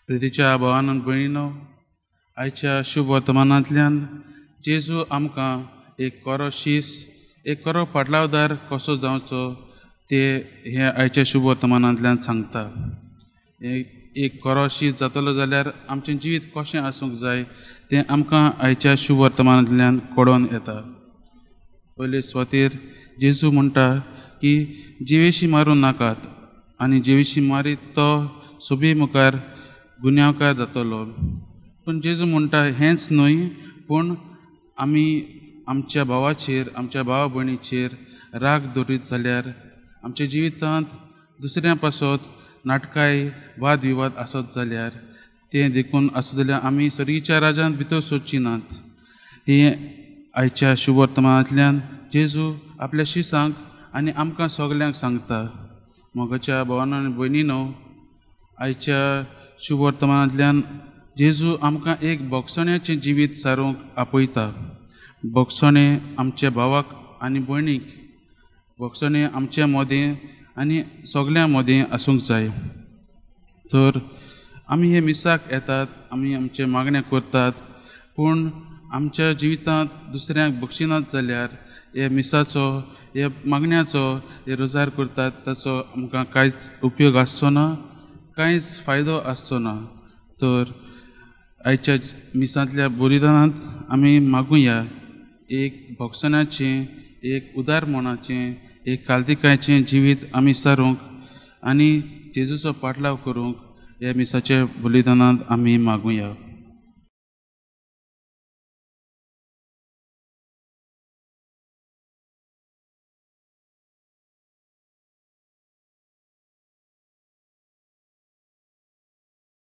प्रितीच्या भावान भयणीनो, आयच्या शुभ वर्तमानांतल्यान जेजू आमकां एक बरो शीस, एक बरो पाटलावदार कसो जावचो ते हे आयच्या शुभ वर्तमानांतल्यान सांगता। एक बरो शीस जातलो जाल्यार आमचें जिवीत कशें आसूंक जाय तें आमकां आयच्या शुभ वर्तमानांतल्यान कळोन येता। पयले सुवातेर जेजू म्हणटा की जिवेशी मारूं नाकात आनी जिवेशी मारीत तो सोबी मुखार गुन्यांवकार जातलो। पूण जेजू म्हणटा हेंच न्हय, पूण आमी आमच्या भावाचेर, आमच्या भावा भयणीचेर राग दवरीत जाल्यार आमच्या जिवितांत दुसऱ्यां पासत नाटकाय वाद विवाद आसत जाल्यार तें देखून आसत जाल्यार आमी सर्गीच्या राजांत भितर सोदची नात। हे आयच्या शुभ वर्तमानांतल्यान जेजू आपल्या शिसांक आनी आमकां सगल्यांक सांगता। मोगाच्या भावानो आनी भयणीनो, आयच्या शुभ वर्तमानांतल्यान जेजू आमकां एक भोगसण्याचें जिवीत सारूंक आपयता। भोगसणें आमच्या भावाक आनी भयणीक, भोगसणें आमच्या मदें आनी सगल्यां मदें आसूंक जाय। तर आमी हे मिसाक येतात, आमी आमचें मागणें करतात, पूण आमच्या जिवितांत दुसऱ्यांक बक्षिनात जाल्यार हे मिसाचो, हे मागण्याचो, हे रोजार करतात ताचो आमकां कांयच उपयोग आसचो ना, कांयच फायदो आसचो ना। तर आयच्या मिसांतल्या बलिदानांत आमी मागुया एक भोगसण्याचें, एक उदार मनाचें, एक काल्तिकायचें जिवीत आमी सारूंक आनी जेजूचो पाटलाव करूंक ह्या मिसाच्या बलिदानांत आमी मागुया।